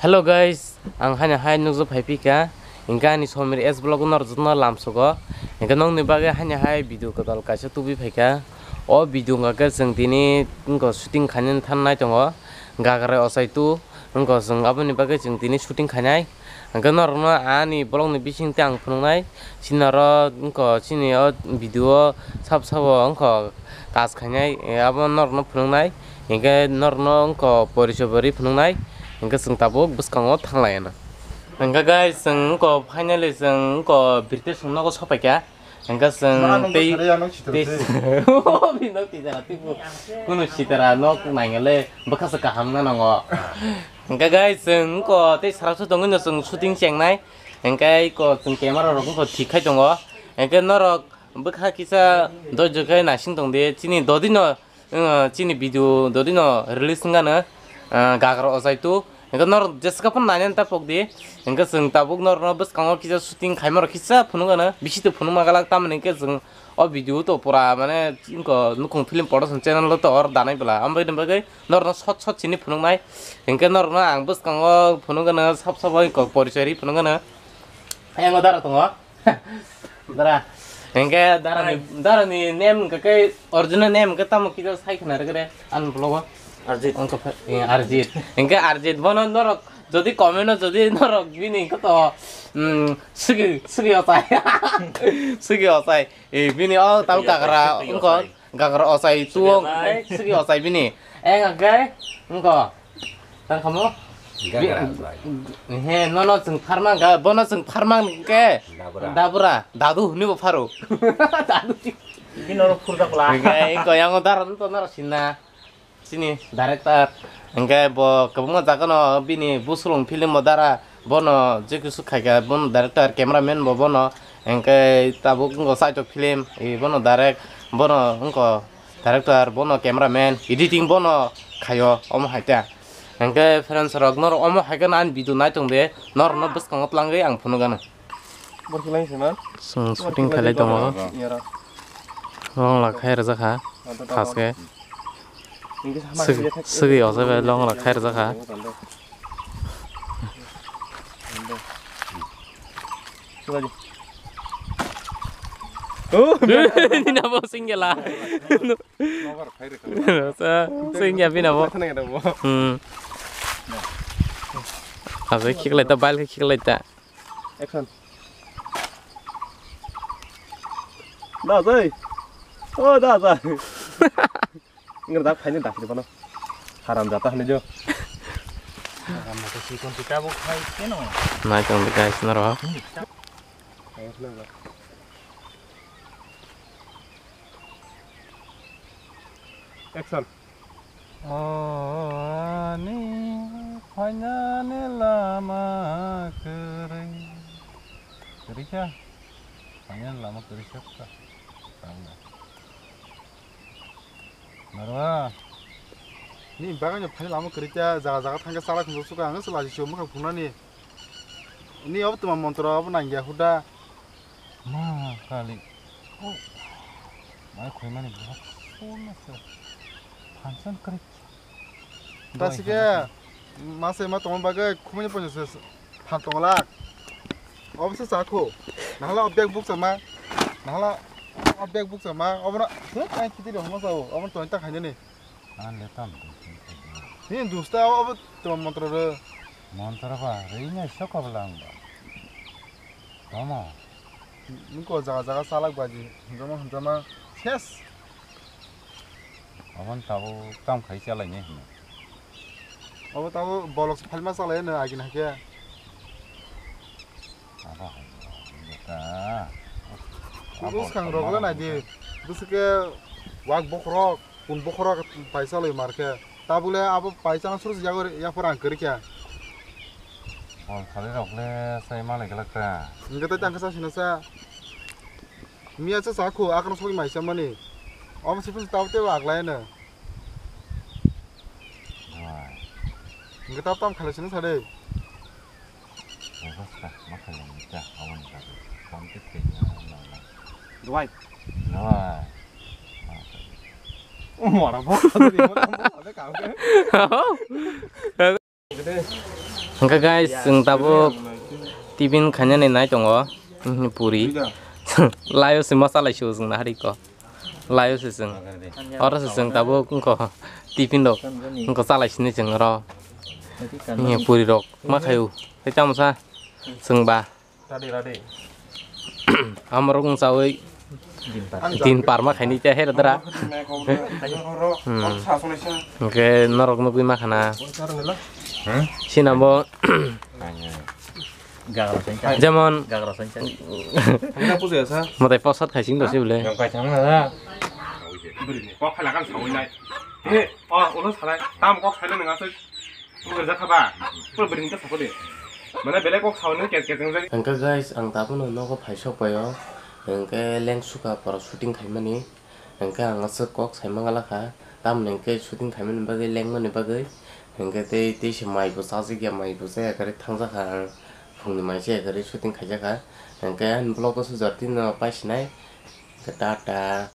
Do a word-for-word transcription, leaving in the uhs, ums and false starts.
Hello guys, ang haino hai nukjak phai phika, hingke ani Somir S vlog no rwjakno lamsogo, hingke nokni bagwi haino hai video kwtal kaisa tubui phaika. O video hwnkhe chwng tini wngkha shooting khainani thangnai tongo, Gagrai Ochai two wngkha, chwng aboni bagwi chwng tini shooting khainai. Hingke norokno ani vlog ni bisingtwi ang phunuknai, chini oro wngkha chini o video o sab sabo wngkha kaj khainai, abo norokno phunuknai. Hingke norokno wngkha porichoi bo ri phunuknai, hingke chwng tabuk bwskango thanglaiano. Hingke guys, chwng wngkha finally chwng wngkha birte chwng nogo sopaikha. Hingke chwng tei tei o bini nok twi jara tei bo kunu sitara nok naingle bwkha se kaham na nango. Hingke guys, chwng wngkha tei sara su tongwi no chwng shooting chengnai. Hingke iko chwng camera rok wngkha thik khai tongo. Hingke norok bwkha kisa doijo khe naising tongdi chini dodino. Chini video dodino release wngano, ah, Gagrai Ochai two. Hingke norok jeska phano nainani ta pokdi. Hingke chwng tabuk norokno bwskango kisa shooting khaima rok kisa phunukgano, bisi to phunukma galak, tamoni hingke chwng o video to pura mane wngkha Nukhung Film Production channel o to or danai bwla. Ambai ni bagwi norokno short short sini phunuknai. Hingke norokno ang bwskango phunukgano sab sabo wngkha porichoi ri phunukgano. Ayang o dara tongo. Dara. Hingke dara ni, dara ni name hingke ke original name hingke tamo kisa sai khna rwgre an vlog o. Arjit. Wngkha pha-, eh, Arjit. Hingke Arjit bono norok jodi comment o jodi norok bini hingke to, mm, sugi, sugi ochai. Sugi ochai. Eh, bini o tamo Sugi ochai, Gagrai sugi wngkha. Ochai. Gagrai Ochai two o hingke sugi ochai bini. Eng hingke wngkha. Tang khamu? Gagrai Ochai. He, nono chwng pharmang ga, bono chwng pharmang ke. Dabra. Dabra, dadu hwnwi bo pharo. Dadu. Bini oro phurjak bwla. Hingke, hingke yango dara to nara sinna. Chini director. Hingke bo kwbangma jaga no bini Busulung film bo dara. Bono je kisu khaika, bono director, cameraman bo bono. Hingke tabuk wngkha Saitok film, e bono direct, bono wngkha director, bono cameraman, editing bono khaio, omo hai ta. Hingke friends rok, norok omo hai kheno ani video nai tong de, norokno bwskango twlangwi ang phunukgano. Borok lai sima. Chwng shooting khailai tongo. Yara. Long la khai rwjak kha. First ke. Swgwi, swgwi o jaga long la khai rwjak kha. Nina bo single a. Sa, single bina bo. Hmm. Abe khiklai ta, bal khiklai ta. Action. Da jai. O da jai. Ngar da phaini da phiri bano. Haram jata hwnwi jo. Haram jata sikon ti tabuk khai keno. Nai tong guys naro. Action. Ani phainani lama kwrwi. Kwrwi kha? Phainani lama kwrwi kha. Narwa. Ni bagani phainani lama kwrwi kha, jaga jaga thangkhe chala khunju suka ang se laji sio mokha phunani. Ni obo tuma montro obo nangya huda. Ma kali. Oh. Mai khoimani bohok sumase. Phansan krik. Tasike mase ma tongma bagwi khumuni poisa se phan tongla. Obo se chakho. Nahala o bag buk sama. Nahala o bag buk sama. Obo na. Ai kiti ro ma sao. Obo tong ta khainani. Ang le tam tong sini khaidi. Ni dusta obo to montro re. Montro ba, rei nai sokop lang ba. Tomo. Nungko jaga jaga salak baji, hwnjama hwnjama ses. Abon tabo tam khai chalai ne hino. Obo tabo bolok phalma chalai ne agin hake. Abo hai, abo ta. Kudu skang rok le nai di. Bwswk ke wak bokhorok. Kun bokhorok paisa loi mar khe. Tabule abo paisa no suru yago yaphar ang kwrwi kha. Bol khali rok le sai malai glak ta. Hingke tei tang khe sa sino sa. Miya sa sa khu akno sogwi mai sa mani. Omo sipun tabo tebo aglai no. Wai. Hingke tabo tam khali sino sa de. Bebasta ma khaiyang ni ta, aboni bagwi. Phone twi khaiyang na na. Dubai. Dubai. Mora bo. Gede. Hwnkhe guys, chwng tabuk tiffin khainani nai tongo, hmm, puri. Laio se ma chalai sio chwng nahari ko. Laio se chwng. Oro se chwng tabuk wngkho tiffin rok. Wngkho chalai sini chwng oro. Hmm, puri rok ma khaio. Tei tamo sa chwng ba. Radi, radi. Amorok wng chawi din parma khaini cha hera dara. Hmm. Hwnkhe norok nugwi ma khana. Hmm? Sinambo jemon motai posat khaising dosi bole. Kok khala kan sawi nai. He, o, ulo salai. Tam kok saile nang asai. Wngkha jakha ba? Pura bwrwi hwnkhe sako de. Mane belai kok sawi nang ket ket wngjak. Hwnkhe guys, ang tabukno nogo phaisok paio. Hwnkhe lengsuka pora shooting khaimani. Hwnkhe ang aswk kok saimang lakha. Tamoni hwnkhe shooting khaimani bagwi lengmani bagwi. Hwnkhe tei, tei se maibo chajak ya, maibo chaya kwrwi thangjakha ang. Phungni mai chaya kwrwi shooting khaijakha. Hwnkhe ani vlog o sujak tino paisinai. Hwnkhe tata.